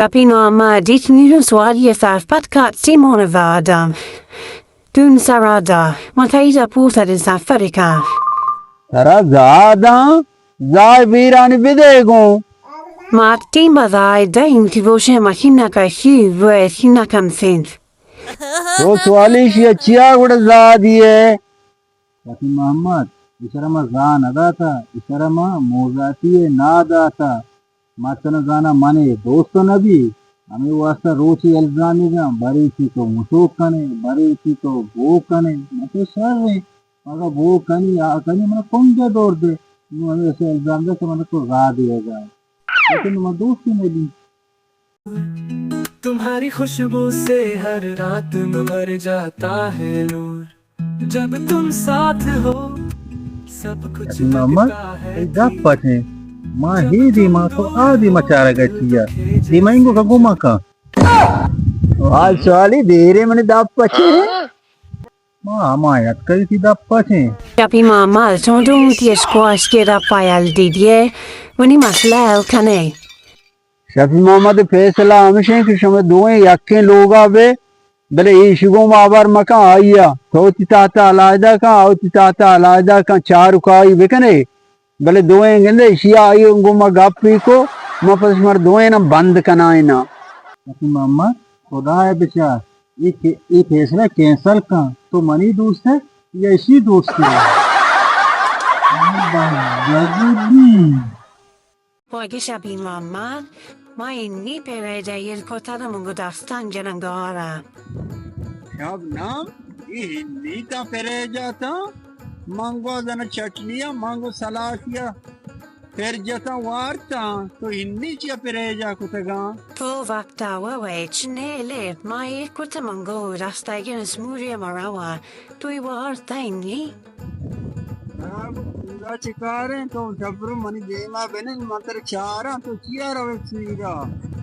شپی محمد، دیت نیرو سوالی سرپد کات سیمون وادم. دون سرادا، من تایید پوت دن سفر کن. ترا زاداں، زای بیرانی بدے گوں. مات ٹیم بزای دین کی گوشے مکین نکشی و اسی نکم سین. تو سوالی شی چیا گڑا زادی ہے؟ شپی محمد، اشرا ما زا نداتا، اشرا ما موزاتی نا داتا. ما تنا زانا منے دوست نبی، ہمے واسطہ روچی الزامی جان، بریچی تو مسوک کنے، بریچی تو بو کنے، من تو شر ایں. اگا بو کنی، آ کنی، من کنڈے دور دے. نو ہمے ایسے الزام دے کہ من تو را دے گا. لیکن من دوست ہی نہیں. تمہاری خوشبو سے ہر رات میں مر جاتا ہے نور. جب تم ساتھ ہو، سب کچھ شپی محمد، لگتا ہے اے گپ پچیں. ما ہی دیما تو آ دیما چارگ چیا. دیما انگو کا گما کا. آج سوالی دیرے منی دپ پچیں. ما ہما یتکگی تی دپ پچیں. شپی محمد، چون دون تی اشکواش کے دپ پایل دیدیے، ونی مسئلہ حل کنے. شپی محمد، فیصلہ ہمشیں کہ شما دوئیں یکیں لوگا بے، بلے ایشی گوں ما ہبر مکن، آئیا تو تی تحت علیحدہ کن، او تی تحت علیحدہ کن، چارکائی بکنے. بلے دوئیں گندے ایشی آئی گوں ما گپی کو، ما پس شمار دوئیں بند کنائینا. شپی محمد، خدا ہے بچار، اے، اے فیصلہ کینسل کن، تو منی دوست ہے یا ایشی دوست ہے؟ بس جگہ دی. واجہ شپی محمد، ما انی پیرے جا ایر کتگ، من گوں دستاں جنگارا. شپ نام، اے ہنی تا پیرے جاتاں، من گوں زن چٹنیا، من گوں سلاسیا پر جتاں وارتاں، تو ہنی چیا پیرے جا کتگاں؟ تو وقتا و ویچ نیلے، ما ایر کت من گوں دستاں جنس موری مروا. توئی وارتہ انی؟ پورا چکاریں تو جبر منی دیما بنن، من تر چاراں تو چیا روے سیرا؟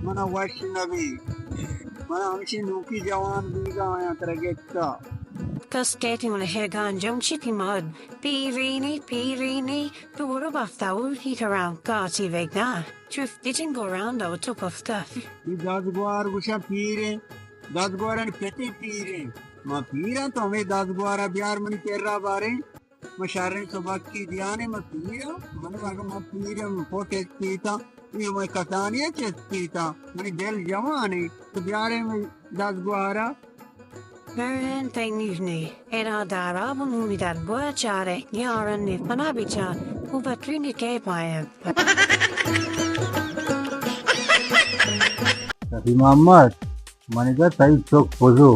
منا وش نبی. من ہمشی نوکی جوان بیگا آیاں ترا گپتا. کس کہتی من ہیگان جم چی تی ماد پیرینی پیرینی تو برو بختاور کی کرام کاسی ویگا چفتی جن گوران دو تو پفتا. ای دزگوار گوشاں پیریں، دزگوارانی پتی پیریں. ما پیراں تو ہمے دزگوارا بیار منی کرا باریں. ما شریں سبکی دیانے، ما پیراں، من اگہ ما پیریں پوٹ اسپیتاں، ای مئے کسانی چسپیتاں، منی دل جوانے، تو بیارے مئے دزگوارا. من تئی نیز نے، اینا دارا بنومی در گوہ چارے، نیارن نے پنا بچار، او بکری نے کئے پایم. شپی محمد، منی گا تئی چک پزو،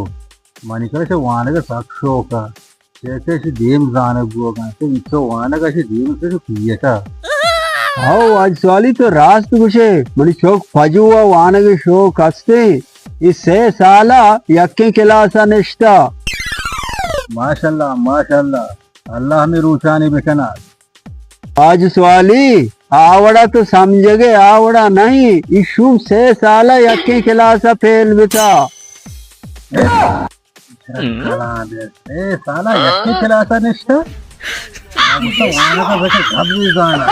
منی کرا چہ وانگ سک شوک ء، چہ کہ اشی دیم زانگ بوگ ء، تو انچو وانگ ء اشی دیم چہ پیٹ ء. ہو، واجہ سوالی تو راست گوشے، منی چک پجو ء وانگ شوک ہستے، اے سہ سال ء یکیں کلاس ء نشتہ. ماشاءاللہ، ماشاءاللہ، اللہ ہمے روچانی بکنات. واجہ سوالی، آ وڑا تو سمجھگے، آ وڑا نہیں، ایشوم سہ سال ء یکیں کلاس ء فیل بتا. سہ سال ء یکیں کلاس ء نشتہ؟ آ گوشتہ وانگ ء بچہ گبری زانہ.